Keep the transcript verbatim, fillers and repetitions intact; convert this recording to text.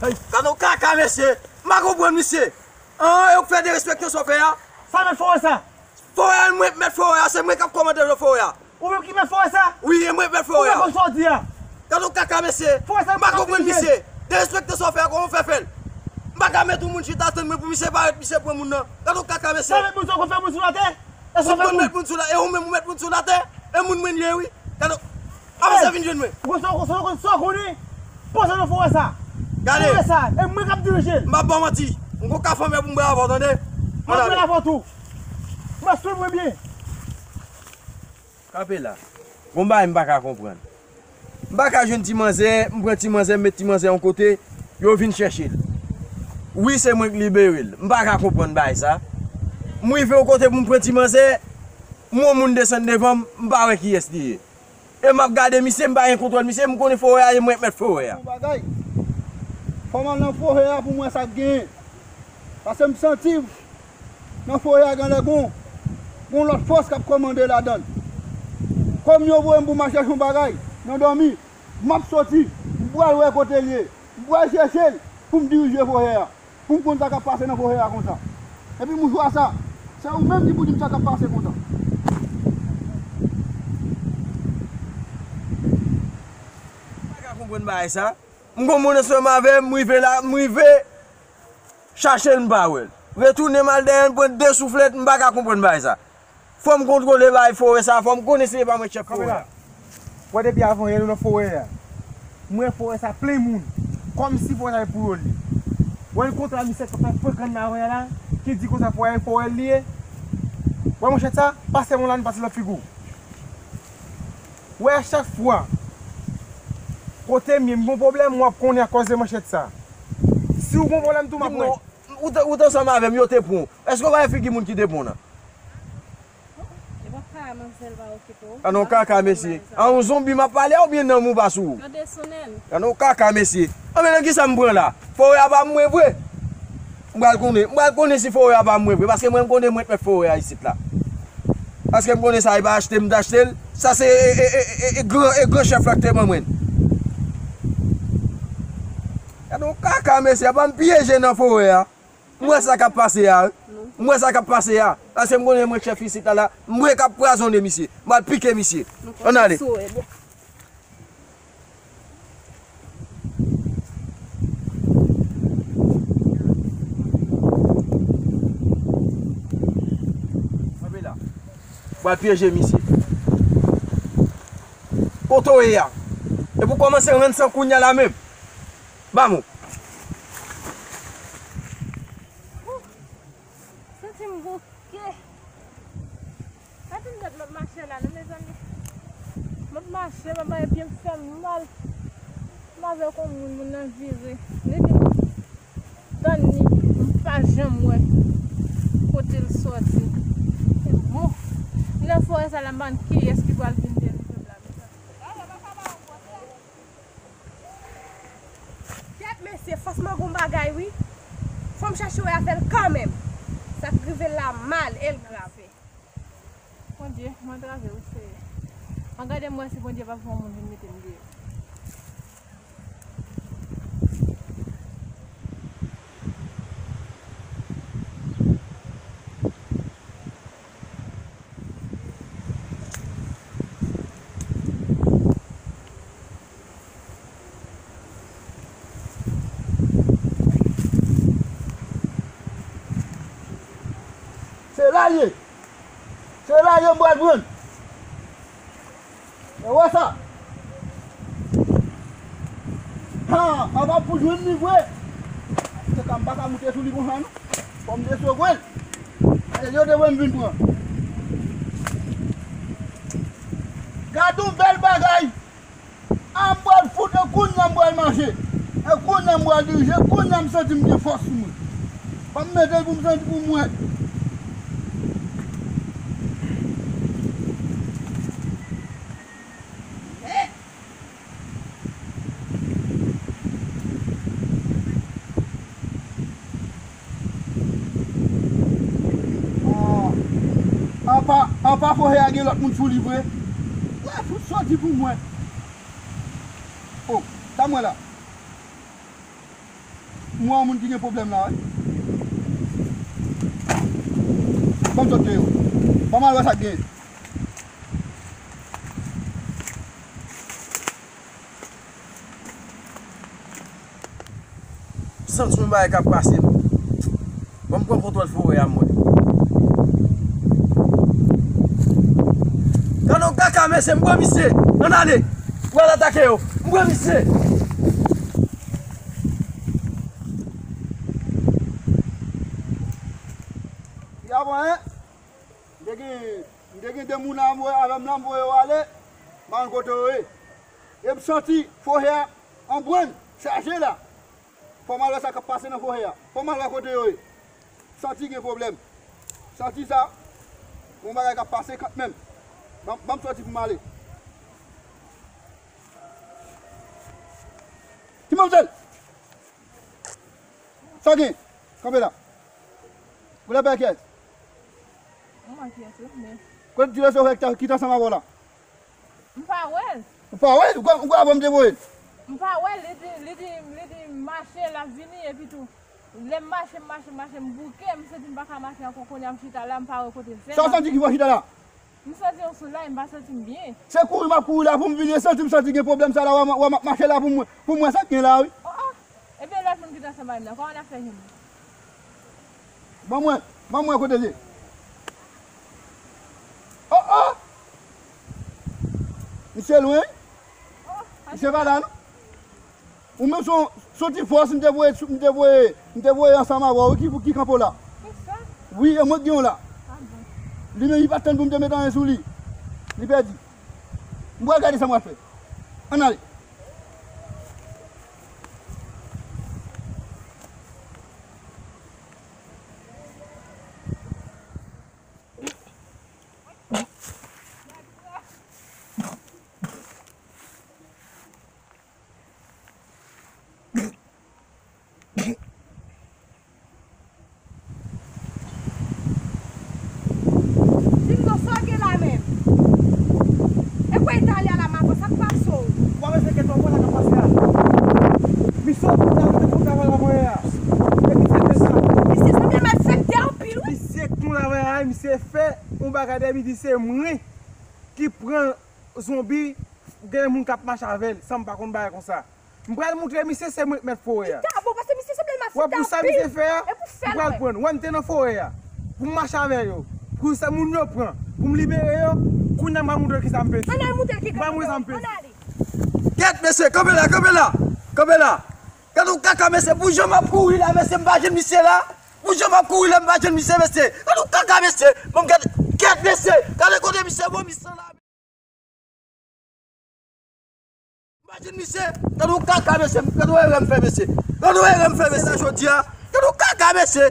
Gade yon kaka, mesye. M pa konprann misye. An, e ou k fè derespekte sa w fè a? Sa mèt forè sa? Forè a, mwen k mèt forè a, se mwen k ap kòmande nan forè a. Ou menm ki mèt forè sa? Wi, e mwen k mèt forè a. Ou pa konn sa w di a? Gade yon kaka, mesye. Forè sa, m pa konprann misye. Derespekte sa w fè a, kòman w fè fè l? M pa ka mete yon moun chita tann mwen pou misye parèt, misye pran moun nan. Gade yon kaka, mesye. Sa mèt moun sa w konn fè moun sou latè? E sa w fè moun? Ou konn mèt moun sou latè? E ou menm ou mèt moun sou latè? E moun mwen ye, wi. Gade. Avanse vin jwenn mwen. Ou konn sa, ou konn sa, ou konn sa w konnen? Poze nan forè sa. Gade. Forè sa, e mwen k ap dirije l. M p ap ba w manti. M gon ka fanm pou m bwè avè w, tande? M ap bwè avè w tou. M ap swiv mwen byen. Kanpe la. Gon bagay m pa ka konprann. M pa ka jwenn ti manzè, m pran ti manzè, m met ti manzè yon kote, yo vin chèche l. Wi, se mwen k libere l. M pa ka konprann bagay sa. M rive yon kote pou m pran ti manzè, m wè yon moun desann devan m, m pa wè kiyès li ye. E m ap gade misye, m pa gen kontwòl misye, m konnen forè a, e mwen k mèt forè a. Yon bagay. Fò m al nan forè a pou m wè sa k genyen. Paske m santi nan forè a genlè gon, gon lòt fòs k ap kòmande ladan l. Kòm yo voye m pou m al chèche yon bagay nan dòmi, m ap soti, m pral wè kote l ye, m pral chèche l pou m dirije forè a. Pou m konn sa k ap pase nan forè a konsa. Epi m chwa sa, se ou menm ki pou di m sa k ap pase konsa. M pa ka konprann bagay sa. M gon moun ansanm avè m, m rive la, m rive chache l, m pa wè l. Retounen m al dèyè l, m pran de souflèt, m pa ka konprann bagay sa. Fò m kontwole bay forè sa, fò m konnen si se pa mwen k chèf forè a. Wè depi avan yè nou nan forè a. M wè forè sa plen moun. Kòmsi forè sa se pou yo l ye. Wè l kontre a misye k ap fè pran kann nan avan yè la, ki di konsa forè a e forè l li ye. Wè manchèt sa, pase mwen la, nou pase lòt figi w. Wè a chak fwa. Kote m ye, m gon pwoblèm, w ap konnen akòz de manchèt sa. Si w gon pwoblèm tou, m ap wè. Ou te, ou te ansanm avè m, yo te pran w. Èske w pa wè figi moun ki te pran w nan? E pa kaka manzè l pa okipe w. An non kaka, mesye. An yon zonbi m ap pale a oubyen nanm ou pa sou ou? Gade sou nèg. An non kaka, mesye. An men nan kisa m pran la? Forè a pa mwen vre. M pral konnen, m pral konnen si forè a pa mwen vre, paske mwen m konnen mwen k mèt forè a isit la. Paske m konnen sa e pa achte m t achte l, sa se e, e, e, e, e gran, e gran chèf la k te ban mwen. Gade yon kaka, mesye, apa m pyeje nan forè a. M wè sa k ap pase a, wi. M wè sa k ap pase a. Paske m konnen mwen chèf isit la, la. M wè k ap pwazonnen misye. M al pike misye. Ann ale. Kanpe la. M al pyeje misye. Kote w ye a? Epi w kòmanse rann san kounye a la menm. Ba m ou. Santi m bouke. Gade m dat m ap mache la non mezanmi. M ap mache, m ap mache, pye m fè m mal. M avèk yon moun, moun nan vire. Depi m tann li, m pa janm wè kote l sòti. E bon, nan forè sa la, m pa konn kiyès ki pral vin delivre m la mezanmi. Kèt mesye, franchman gon bagay wi. Fò m chache wè afè l kanmenm. Sa k rive l la mal e l grave. Bondye, m antrave wi Seyè. An gade m wè si Bondye p ap fè yon moun vin mete m deyò. Se la l ye. Se la l ye m pral pran. E wè sa. Ha, apa pou jwenn li vre. Se ka m pa ka moute sou li konsa non. Fò m desevwe l. E yo te vre m vin pran. Gad yon bèl bagay. A m pral fout e kounye a m pral mache. E kounye a m pral dirije, kounye a m santi m gen fòs sou mwen. Fò m mete l pou m santi pou m wè. Ah, apa, apa forè a gen lòt moun sou li vre? Wè, fout sòti pou mwen. Oh, sa mwen la. M wè yon moun ki gen pwoblèm la, wi. Ban m sot deyò. Ban m al wè sa k gen. M santi yon bagay k ap pase m. Ban m pran kontwòl forè a, mwen. Gade yon kaka, mesye, m pran misye. Ann ale. Ou al atake yo. M pran misye. Li avan, en? M te gen, m te gen de moun avè m la, m voye yo ale. M pa konn kote yo ye. E m santi forè a an brenn, chaje la. Fò m al wè sa k ap pase nan forè a. Fò m al wè kote yo ye. Santi gen pwoblèm. Santi sa, gon bagay k ap pase kanmenm. Ban, ban m soti pou m ale. Ki manmzèl? Sa w gen? Kanpe la. Ou la bay kiyès? Mwen kiyès wi, men. Kote ti lesye w ki t ansanm avè w la? M pa wè l. Ou pa wè l? Ou kwè, ou kwè avè m te voye l? M pa wè l, li di, li di, li di mache, l ap vini, epi tou. Lè m mache, m mache, m mache, m bouke, m santi m pa ka mache ankò, kounye a m chita la, m pa wè kote zèb. Sa w santi ki fè w chita la? M santi yon soulay, m pa santi m byen. Se kouri m ap kouri la pou m vini, e santi m santi gen pwoblèm sa la, w a, w a m ap mache la pou m, pou m wè sa k gen la, wi. Oh, oh. Ebyen, lòt moun ki t ansanm avè m nan, kòman n ap fè jwenn li? Ban mwen, ban mwen kote l ye. Oh, oh! Misye lwen, wi. Misye pa la, non. Ou menm se yon, se yon ti fòs m te voye, m te voye, m te voye ansanm avè w, wi, ki, ki kanpe w la. Wi, e mwen ki gen w la. Li menm, li pa t tann pou m te met anyen sou li. Li pèdi. M pral gade sa m pral fè. Ann ale. Di m non, sa w gen la menm? E kwè Italya la, m a konn sa k pase w. Ou pa bezwen enkyete w, konn sa k ap pase a. Misye ap travay, misye ap travay la, mwen a. E misye fè sa. Misye sanble malfektè anpil, wi. Misye k travay a, misye fè yon bagay de midi, se mwen ki pran zonbi, gen moun k ap mache avè l, san m pa konn bagay konsa. M pral moutre misye se mwen k mèt forè a. Li ta bon, paske misye sanble l malfektè anpil. W ap pou sa misye fè a, m pral pran l. Wè m te nan forè a pou m mache avè yo, pou sa moun yo pran, pou m libere yo, kounye a m pral moutre l kisa m pèdi. Ann al moutre l ki ka. M pral moutre sa m pèdi. Ann ale. Kèt, mesye, kanpe la, kanpe la, kanpe la. Gade yon kaka, mesye, pou jan m ap kouri la, mesye, m pa jwenn misye la. Pou jan m ap kouri la, m pa jwenn misye, mesye. Gade yon kaka, mesye. Bon, gade, kèt, mesye. Gade kote misye vomi san la. M pa jwenn misye. Gade yon kaka, mesye. Gade yon erè m fè, mesye. Gade yon erè m fè, mesye, jodi a. Gade yon kaka, mesye.